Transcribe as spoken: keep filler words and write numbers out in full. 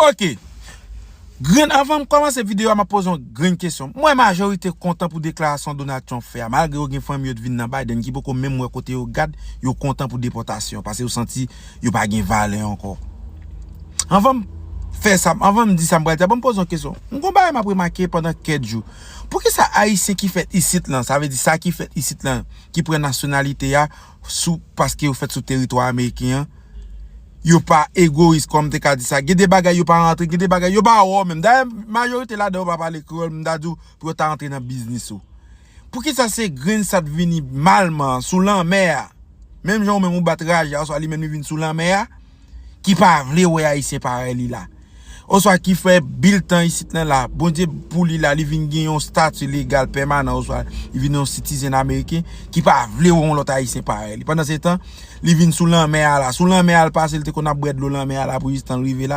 Ok. Grenn, anvan m kòmanse videyo a, m ap poze yon grenn kesyon. M wè majorite kontan pou deklarasyon Donald Trump fè a. Malgre yo gen fanmi yo t vin nan Biden ki poko menm wè kote yo gad, yo kontan pou depòtasyon. Paske yo santi yo pa gen valè ankò. Anvan m fè sa, anvan m di sa m pral di a, ban m poze yon kesyon. M gon bagay m ap remake pandan kèk jou. Poukisa Ayisyen ki fèt isit lan, sa vle di sa ki fèt isit lan, ki pran nasyonalite a sou, paske yo fèt sou teritwa ameriken an, yo pa egoyis, kòm te ka di sa. Gen de bagay yo pa rantre, gen de bagay yo pa wè w menm. Dayè, majorite ladan yo pa pale kreyòl, m ta di w pou yo ta rantre nan biznis ou. Poukisa se grenn sa t vini malman sou lanmè a? Menm jan ou menm ou bat raje a, oswa li menm li vin sou lanmè a, ki pa vle wè Ayisyen parèy li la. Oswa ki fè bil tan isit lan la, Bondye pou li la, li vin gen yon stati legal pèmanan, oswa li vin yon citizen ameriken, ki pa vle wè yon lòt Ayisyen parèy li. Pandan se tan, li vin sou lanmè a la. Sou lanmè a l pase, li te konn ap bwè dlo lanmè a la pou jistan l rive la.